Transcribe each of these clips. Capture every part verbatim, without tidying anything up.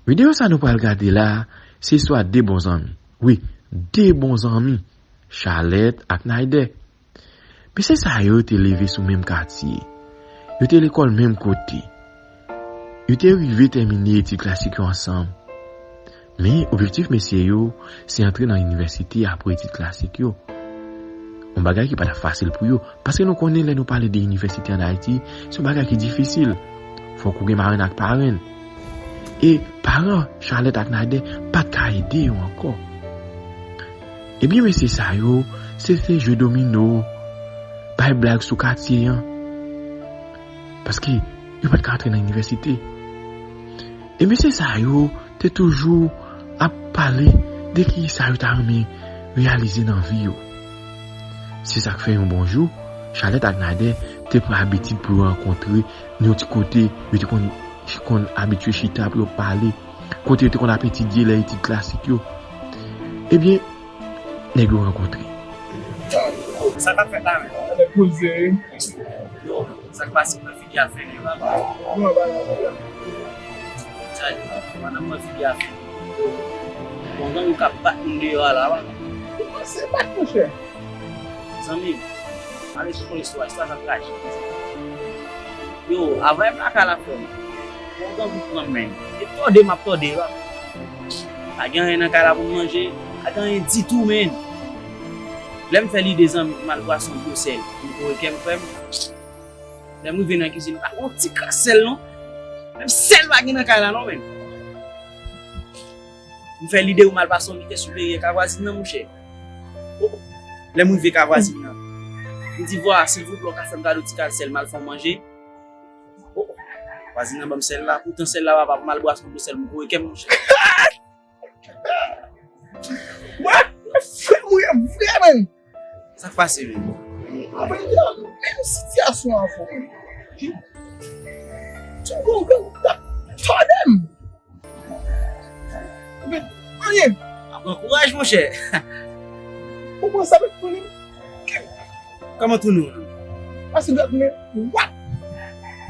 Videyo sa nou pral gade la, se istwa de bon zanmi. Wi, de bon zanmi, Charlette ak Naydè. Mesye sa yo te leve sou menm katye. Yo te lekòl menm kote. Yo te rive tèmine etid klasik yo ansanm. Men, objektif mesye yo, se antre nan inivèsite apre etid klasik yo. Yon bagay ki pa t ap fasil pou yo, paske nou konnen lè nou pale de inivèsite ann Ayiti, se yon bagay ki difisil. Fòk ou gen marenn ak parenn. E paran Charlette ak Naydè pa t ka ede yo ankò. Ebyen, mesye sa yo, se te jwe domino, bay blag sou katye an. Paske yo pa t ka antre nan inivèsite. E mesye sa yo te toujou ap pale de kisa yo ta renmen reyalize nan vi yo. Se sa k fè yon bon jou, Charlette ak Naydè te pran abitid pou yo rankontre nan yon ti kote yo te konn, konn abitye chita pou yo pale, kote yo te konn ap etidye lè etid klasik yo. Ebyen, nèg yo rankontre. Sa k ap fèt la menm? Ann poze wi. Yo, sa k pase, pran figi a fè li, papa. Kòman bagay la? Sa, pandan m pran figi a fè li. Bon, gang ou k ap bat moun deyò a la, papa. Ou panse bat, monchè? Zanmi m, ale sou fon istwa, istwa sa trajik. Yo, avan e plaka la, frè m. Bon, gang ou pran m, men. E tòde m ap tòde, papa. Pa gen anyen nan kay la pou m manje. Pa gen anyen ditou, men. Lè m fè lide zanmi pou m al bwase yon dlo sèl pou m kore kè m, frè m. Lè m rive nan kizin, pa gen yon ti kras sèl, non. Menm sèl pa gen nan kay la, non, men. M fè lide pou m al pase yon lite siperye kay vwazin nan, monchè. Oh, lè m rive kay vwazin nan, m di, "Vwa, silvouplè, w ka fè m kado ti kal sèl, m al fè yon manje." Oh, vwazin nan ban m sèl la. Poutan sèl la, papa, pou m al bwase yon dlo sèl, m kore kè m, monchè. Wè, frè m, ou ye vre, menn. Sa k pase, menn? Apre, menm sitiyasyon an ankò. Ti gongan t ap tòde m. Men, anyen. Ap pran kouraj, monchè. Ou pran sa, men, tounen. Kòman tounen w? Pase dwèt men, wap.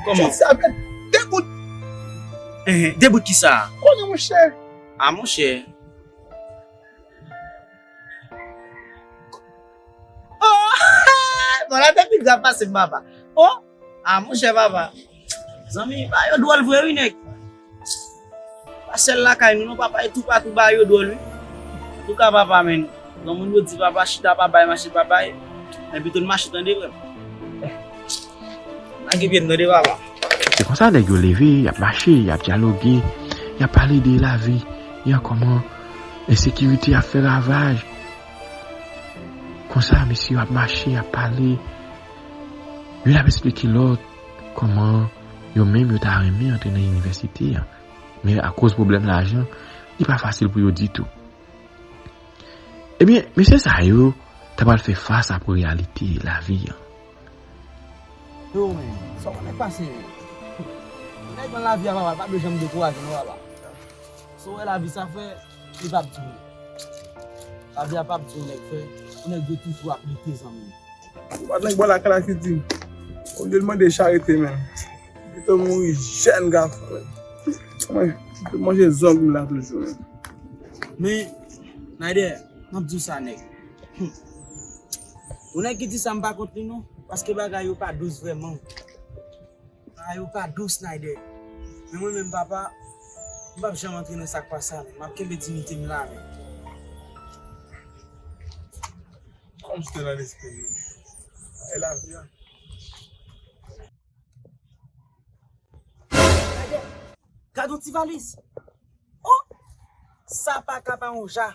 Kòman? Chòk sa fè de bout. Enhen, de bout kisa? Konnen, monchè. A, monchè. Oh! Bon, la te pi grav pase m, papa. Oh! A, monchè, papa. Zanmi, bagay yo dwòl vre, wi, nèg. Pa sèl lakay nou, non, papa, e toupatou bagay yo dwòl, wi. Antouka, papa, men, granmoun yo di, papa, chita pa bay, mache pa bay. Men pito n mache, tande, frè m. Lage pye n, tande, papa. Se konsa nèg yo leve, y ap mache, y ap dyaloge, y ap pale de lavi, y a kòman ensekirite ap fè ravaj. Konsa, mesye yo ap mache, y ap pale. Youn ap esplike lòt kòman yo menm yo ta renmen antre nan inivèsite an. Men akoz pwoblèm lajan, li pa fasil pou yo ditou. Ebyen, mesye sa yo ta pral fè fas ak reyalite lavi an. Yo, men, sa w konnen k pase, men. Nèg nan lavi a, papa, pa dwe janm dekouraje, non, papa. Sa w wè lavi sa fè, li p ap di w. Lavi a p ap di w, nèg, fè, pou nèg yo toujou ap lite, zanmi. Ou pa t nan bò lakay la ki di, olye l mande charite, men. Pito mouri jèn gason, men. Mwen, mwen, manje zong m la toujou, men. Men, Nader, m ap di w sa, nèg. Hum. Ou nèg ki di sa, m pa kont li, non. Paske bagay yo pa dous vrèman. Bagay yo pa dous, Nader. Men mwen menm, papa, m p ap janm antre nan sa k pa sa, men. M ap kenbe diyite m la, men. Kòm si te nan lespri m. E lavi a. Gade yon ti valiz. Oh! Sa pa ka pa yon ja.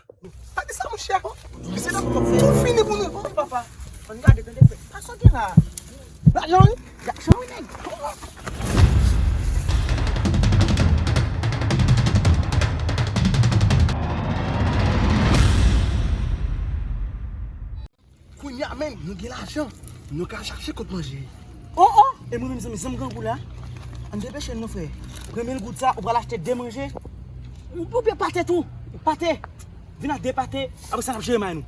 Gade sa, monchè. Oh, misye nan tou fini pou nou. Oh, papa. Ann gade, tande, frè. Sa sòti la. Lajan, wi. Lajan, wi, nèg. Kounye a, menn, nou gen lajan. Nou ka chache kot manje. Oh, oh, e mwen menm, zanmi, zanmi grangou la. Ann depeche n non, frè. Pran mil goud sa, ou pral achte de manje. Ou, oubyen pate tou. Pate. Vin ak de pate, apre sa n ap jere may nou.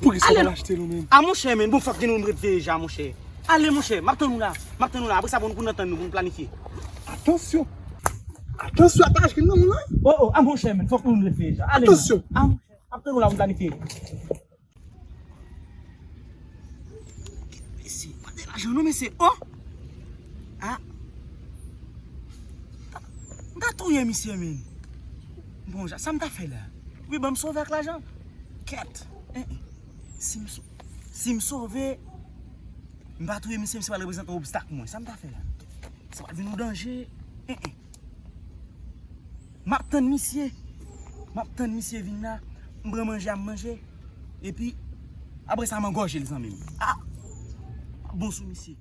Poukisa w pral achte nou menm? A, monchè, menn, bon, fòk gen nou ret veye ja, monchè. Ale, monchè, m ap tann ou la. M ap tann ou la. Apre sa, bon, nou konn tann nou pou nou planifye. Atansyon. Atansyon, ap achte nan moun lan. Oh, oh, a monchè, men, fòk nou leve jan. Ale, men. Atansyon. A monchè, ap tann ou la pou planifye. Mesye, pa de lajan non, mesye. Oh! Ah! M ta touye misye, men. Bon, sa m ta fè la? Wi, ban m sove ak lajan. Kèt. Eh, eh. Si m so-, si m sove, m pa touye misye, misye pral reprezante yon obstak pou mwen. Sa m ta fè la? Sa pral vin yon danje. Eh, eh. M ap tann misye. M ap tann misye vin la. M pran manje a, m manje. Epi, apre sa, m angòje l, zanmi m. Ah! Bon sou misye.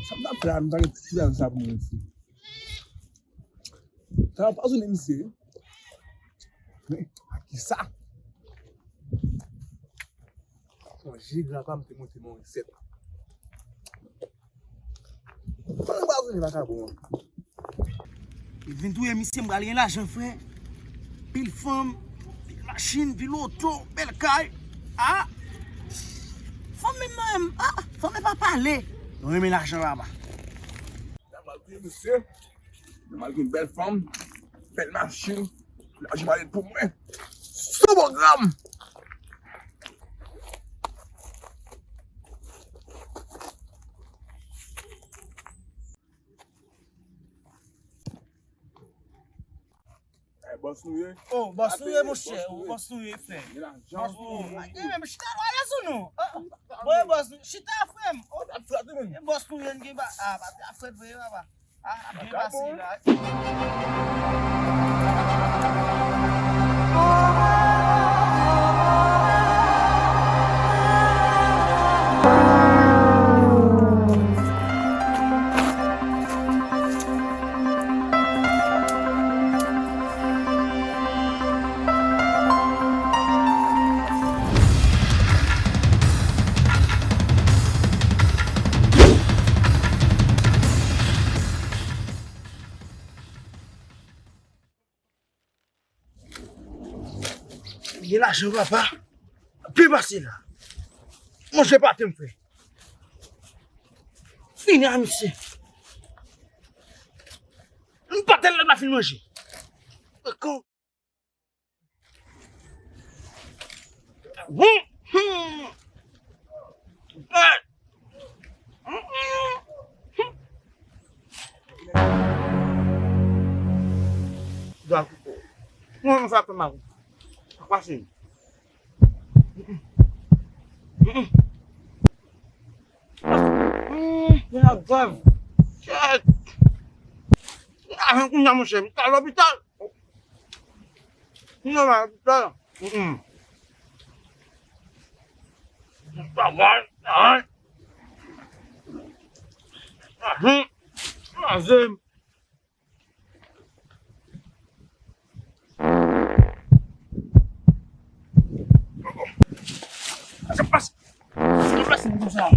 Sa m t ap fè a, m ta gen ti sila sa pou mwen isi. Sa va pazone misye. Men, a kisa? Manje grapa m te monte mwen resèt. Fò nou pazone vakabon an. Li vin touye misye, m pral gen lajan, frè. Pil fanm, pil machin, pil oto, bèl kay. Ah! Fanm menm nan menm, ah! Fanm e pa pale. Nou renmen lajan, papa. N a mal touye misye. N a mal gen bèl fanm, bèl machin. Lajan pale pou mwen. Sou pwogram. Eh, bòs nou ye. Oh, bòs nou ye, monchè. Oh, bòs nou ye, frè. Bòs nou ye. Bòs nou ye. Chita lwaye sou nou. Bon, bòs nou. Chita, frè m. Oh, bòs nou ye, n gen ba. Ah, pa fè frèt vre, papa. Ah, byen pase la. Gen lajan, papa. Byen pase la. Manje pate m fè. Fini a misye. M pate l la, m fin manje. Kon. Dwa koupe. Mwen, mwen sa fè mal. Sa pase. Mwen ap grav. Shit. Mwen ap kounye a, monchè, m ta lopital. Mwen ap lopital. Mm. Travay, travay. Ajan, ajan. Sa pase. Sa pase, m di sa.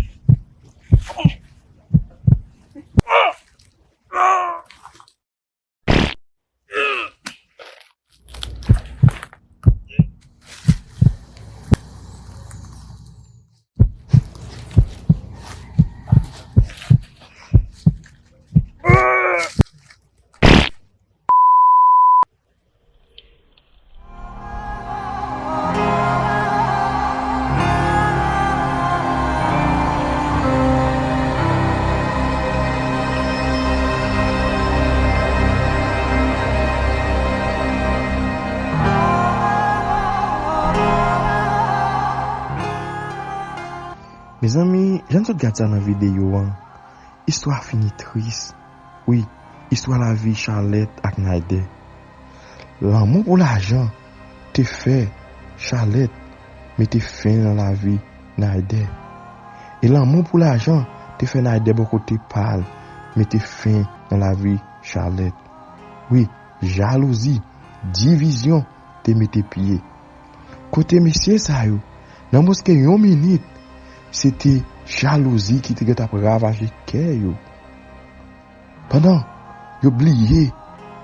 Mezanmi, jan n sot gad sa nan videyo an, istwa a fini tris. Wi, istwa lavi Charlette ak Naydè. Lanmou pou lajan te fè Charlette mete fen nan lavi Naydè. E lanmou pou lajan te fè Naydè bò kote pa l mete fen nan lavi Charlette. Wi, jalouzi, divizyon te mete pye. Kote mesye sa yo, nan mwens ke yon minit, se te jalouzi ki te gentan ap ravaje kè yo. Pandan yo bliye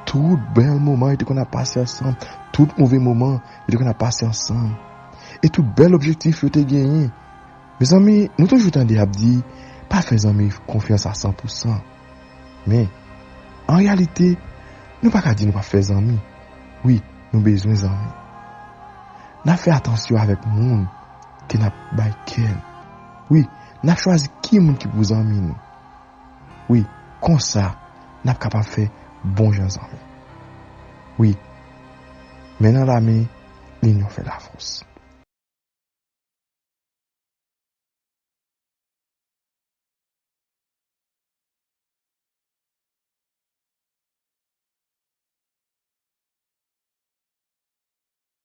tout bèl moman yo te konn ap pase ansanm, tout move moman yo te konn ap pase ansanm, e tout bèl objektif yo te genyen. Mezanmi, nou toujou tande y ap di, pa fè zanmi konfyans a san pou san. Men, An reyalite, nou pa ka di nou p ap fè zanmi. Wi, nou bezwen zanmi. N ap fè atansyon avèk moun ke n ap bay kè n. Wi, n ap chwazi ki moun ki pou zanmi nou. Wi, konsa, n ap kapab fè bon jan zanmi. Wi, men nan lame, linyon fè lafòs.